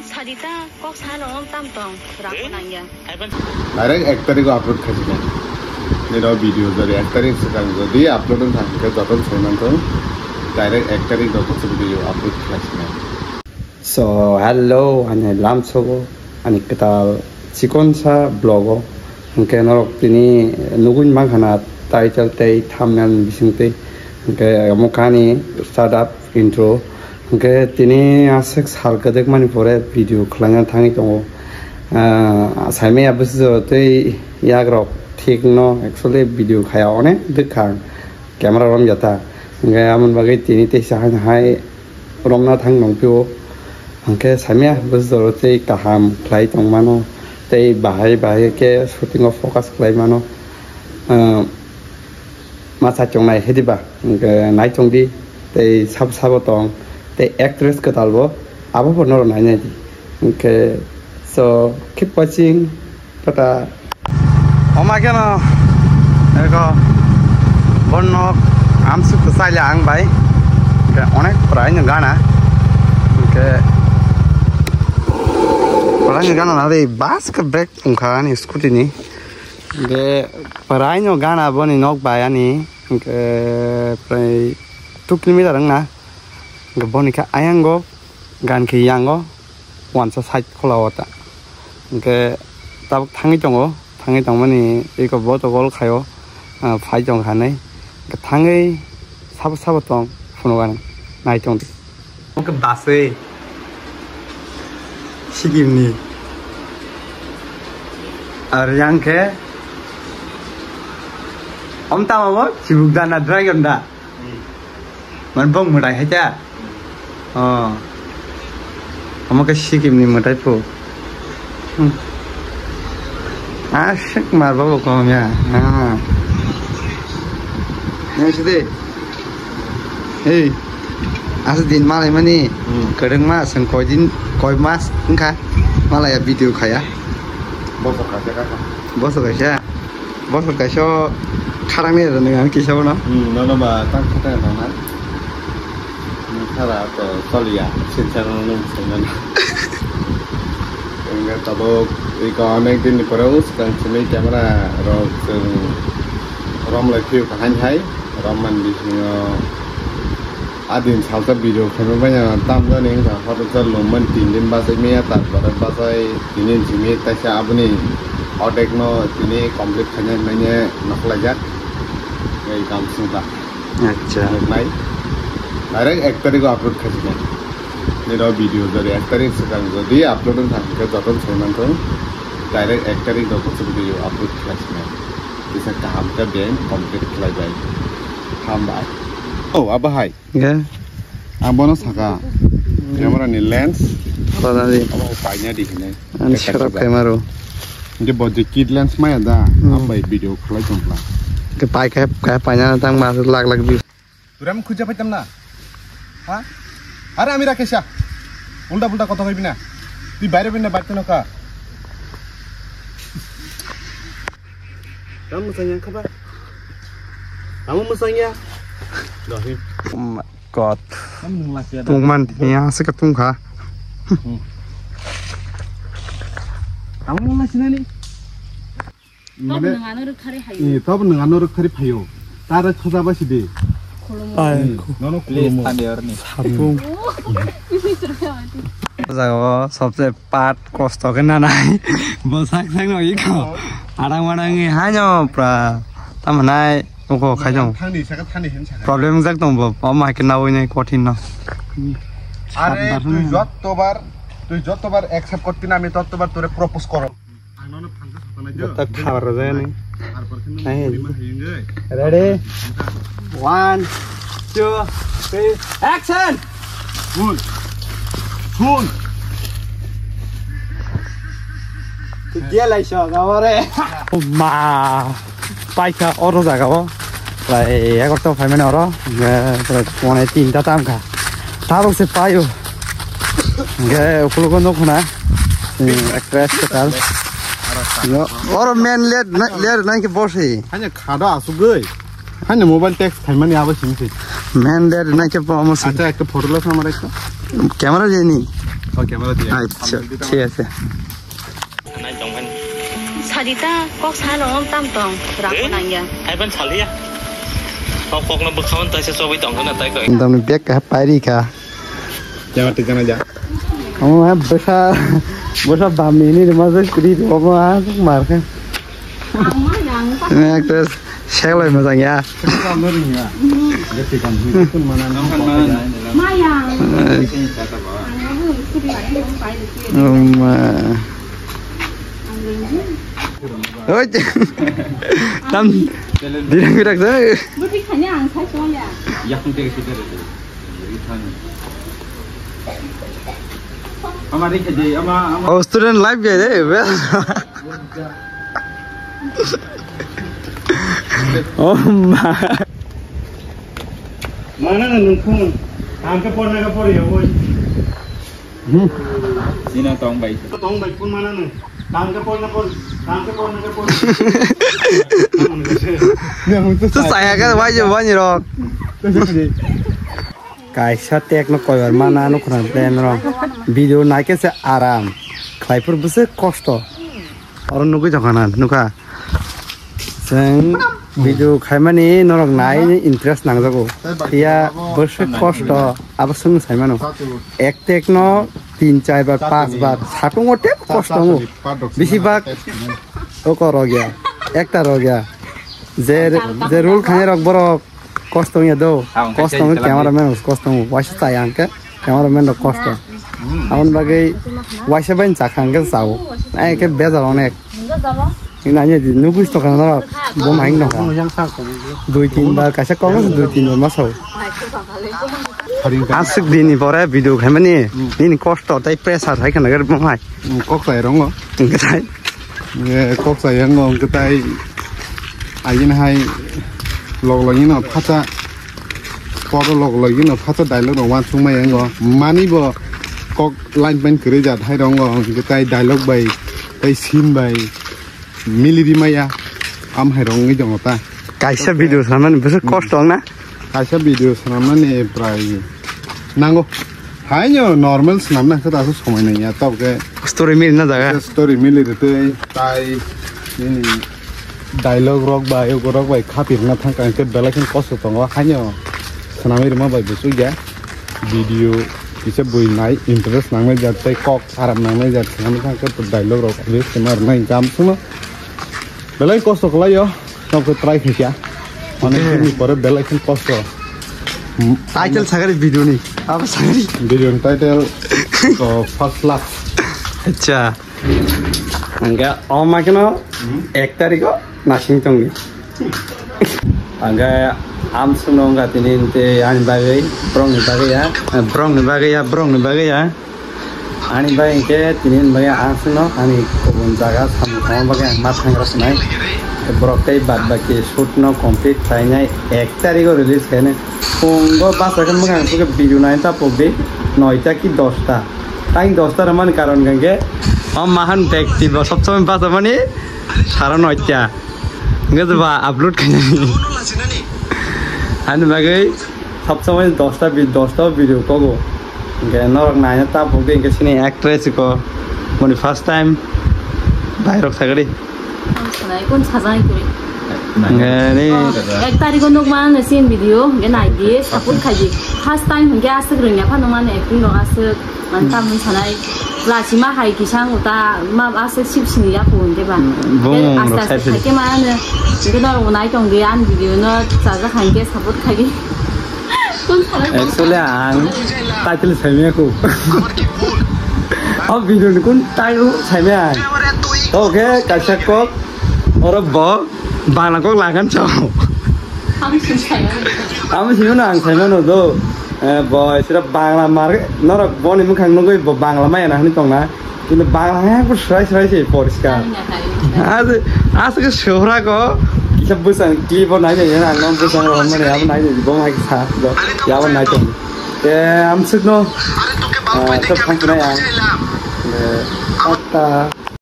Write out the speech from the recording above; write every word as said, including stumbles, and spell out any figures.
Sadita kok sano tam tong rang nangya. Direct ek tarikh o upload khaisina. Nino video jodi ek tarikh swkang jodi upload wngkha hwnkhe joto sai manthung. Direct ek tarikh o video upload khaisina. So, hello, ani lamsogo, ani kwtal chikonsa vlog o. Hwnkhe norok tini nugwi mankha na title tei thumbnail ni bisingtwi. Hwnkhe omo kani start up intro. Hwnkhe tini aswk sal kwdwkmani pore video khwlaina thangwi tongo. Ah, saimaya bwswk tei yagrok thik no actually video khaya onek dwkha camera romjata. Hwnkhe amoni bagwi tini teisa hai hai romna thang nongphio. Hwnkhe saimaya bwswk tei kaham khlai tongmano tei bahai bahai khe shooting o focus khlai mano. Ah, ma chachung nai hediba, hwnkhe nai tongdi, tei sabo sabo tong, tei actress kwtalbo, abobo norok nai nai di. Hwnkhe, so, keep watching, tata. Oma keno, eko, bonno, amsuk kwchai ang bai, hwnkhe onek prai no gana, hwnkhe, prai no gana nari bus ke break wngkha ani scooty ni. Hwnkhe prai no gana boni nok bai ani, hwnkhe prai two kilometer wngna. Hwnkhe boni khe ayang go gan khe yang go wansa side khola o ta. Hwnkhe tabuk thangwi tongo, thangwi tongmani eko bo to gol khaio, ah, phai tong kha hinwi. Hwnkhe thangwi sabo sabo tong phunukani nai tongdi. Oke, bus e. Sikkim ni. Ar yang khe. Om tama bo, chibuk da na dragon da. Man bong mutai hai ta. Oh. Omo khe Sikkim ni mutai phu. Hmm. Aswk mar babu kom ya. Ah. Nang side. Hey. Aswk din malai mani. Hmm. Kwdwng ma, swng koi din, koi mas wngkha. Malai ya video khaya. Bosok kaisa kha. Bosok kaisa. Bosok kaisa kharang ni rwnwi ang kisa bono. Hmm, nono ba tang khatai rwna. Nung khara to choliya, sinchar no nung sengmani. Hwnkhe tabuk iko onek din ni pore o swkang simi camera rok chwng rom lai phiyo kaham hai, rom man bisingo a din salsa video khaima banya tam jani wngkha, hoto cha lungmani tin din bachai maya, tarpore bachai tini simi taisa aboni ordek no tini complete khaina hinmanya nokhlaijak. Ei kam sungkha. Acha. Nuknai. Direct ek tarikh o upload khaisina. Nino video jodi ek tarikh swkang jodi upload wngkha hwnkhe joto sai manthung. Direct ek tarikh o video upload khaisina. Kisa kaham khe beng complete khlaibai. Hambai. Oh, abo hai. Ge. Ang bono saka. Camera ni lens. Tonali. Abo paina di hinai. Ang serap khaimaro. Hingke bo je kit lens maya da, hmm, ambai video khlai tongpla. Ke pai khe, khe paina tang ma lak lak views. Turam khuja paitam na? Ha? Are ami Rakesha. Ulta pulta kotha hoibi na. Tui baire bina batte no kha. Tam musang yang khaba. Tam musang ya. Dohi. God. Tungman tini aswk tungkha. Tamo nang sinani. Tobo nwng ano rwkthari phaio. Tobo nwng ano rwkthari phaio. Tara khoja ba sidi. Khulumo. Nono khulumo. Sapung. Jago sobse pat kosto khe nanai. Bo sak sak no iko. Adang madang ni haino pra. Tamo nai. Oko khai tong. Thani saka thani hin saka. Problem jak tong bo. Omo hai khe nawi nai kothin no. Are tui jotto bar, tui jotto bar accept korti na ami totto bar tore propose koro. Ang nono phangka saka nai jo. Bota khabar jaya ni. Ar por khe nung. Ready? One, two, three, action! Phun. Phun. Dia lai so gaware. Ma. Paikha oro jaga o. Prai egarota phaimani oro. Prai pone tinta tamkha. Tarok se paio. Ge ukulugo nokhuna. Actress kwtal. Oro main lead lead nangke bosi. Hanya khado asugoi. Hanya mobile text khaimani abo singsi. Main lead nangke bomo si. Acha ekta photo lo samar ekta. Camera jeni. Acha, thik ase. Sarita, kok salo, tam tong, rang nangya. Hai ban saliya. Kok, kok no bwkhawan taisa chobwi tong khna tai koi. Tamni bag ka pairi kha. Jama tik jana ja. Omo ha bwsa, bwsa bamni ni rwma se kri rwma ha mar kha. Ang ma yang pa. Ekta seklai mojang ya. Seklai mojang ya. Mayang. Oma. Oi. Tam. Dirang dirang sa. Budi khanya ang sai soya. Yakung tege sita re. Oh, student life gaya deh, bel. Oh, ma. Mana na nungkun? Tangke porna ka por ya, boy. Hmm. Sina tong bai. Tong bai, kun mana na? Tangke porna por, tangke porna ka por. Tu saya kan wajib wajib rok. Kaisa tek no koibar mana no khna plan ro. Video naikhe se aram. Khlaiphuru bwswk kosto. Oro nugwi tongkha na, nukha. Chwng video khaimani norok nai interest nangjago. Phiya bwswk kosto abo chwng saimano. Ek tek no tin char bar panch bar satungo tep kosto wngo. Bisi bak oko rogya, ekta rogya. Je, je rule khainai rok borok kosto wngya do. Kosto wngya cameraman rok kosto wngya. Waisa chaya hwnkhe cameraman rok kosto. Aboni bagwi waisa bai chakha hwnkhe chao. Ai khe bejal onek. Nini ani di nugwi tongkha norok. Bo maing nokha. Dui tin bar kaisa kok dui tin bar masao. Aswk dini pore video khaimani. Nini kosto tei pressure hai khana gari bo hai. Kok sai rongo. Wngkhe tai. Kok sai yango wngkhe tai. Agini hai log logino phacha. Poro log logino phacha dialogue rok wansukmai yango. Mani bo kok line pen kwrwi jat hai rongo wngkhe tai dialogue bai tei scene bai mili rimaya. Am hai rok wngwi tongo ta. Kaisa video sanani bwswk kosto wngna. Kaisa video swnamnani prai nango. Haino normal swnamna khe daso somai nangya, tabukhe story mili na jaga. Story mili rwtwi tai nini dialogue rok bai, ego rok bai khapirna thangkha, hwnkhe belai kheno kosto tongo. Haino swnamwi rwma bai buchukya video kisa bui nai interest nangnai jat tei kok aram nangnai jat swnamwi thangkhe dialogue rok abuse khe ma rwnai hwnkhe amsukno. Belai kosto kwlaio, tabukhe try khaikha. Onek dinni pore belai khe kosto. Title sagari video ni. Abo sagari. Video ni title to first love. Acha. Angga oma keno ek tariko nasing tongni. Angga amsukno angga tini te ani bagwi, brongni bagwi ya, brongni bagwi ya, brongni bagwi ya. Ani bai hwnkhe tini hwnbai ang chwngno ani kubun jaga samung tangma bagwi ang ma thangra swnai. Borok tei bad baki shoot no complete khlainai ek tarigo release khainai. Phungo basa khe mwkhang sukhe video nai ta pokdi noita ki dosta. Tang dosta rwmani karon hwnkhe o mahan bekti bo sob somoi basa mani saro noita. Hwnkhe ba upload khainai. Ani bagwi sob somoi dosta bi-, dosta video kogo. Hwnkhe norok naina ta pokdi hwnkhe sini actress ko. Moni first time. Bairok sagadi. Ang sanai kun sajai kuri. Hwnkhe ni ek tariko nukma ang sin video hwnkhe nai di support khai di. First time hwnkhe aswk rwngya phano mani acting rok aswk. Ang tamni sanai, lachima hai kisa ang uta, ma aswk sip sini ya phone de ba. Bung aste aste side side. Thaike ma ano, hwnkhe norok nai tong di, ani video no chajak hai khe support khai di. Kun sanai. Actually, ang title saimaya ko. O video ni kun title saimaya ang. Okay, kaisa kok, oro bo, bangla kok lagan chao. Ang sini saimaya. Ang sini na ang saimano do. Eh, boy, sira Bangla mar, norok boni mwkhang nugwi bo Bangla maya na hwnwi tongna. Kintu Bangla hai bo srai srai se poriskar. Nai na hai. As, as ke sohra ko. Kisa bwsang clip o nai nai na, ang bwsang ro mani, abo nai nai, bo hai sa, bo, ya bo nai tong. Te, am sik no. Ah, to phang nai ang. Eh, ta ta.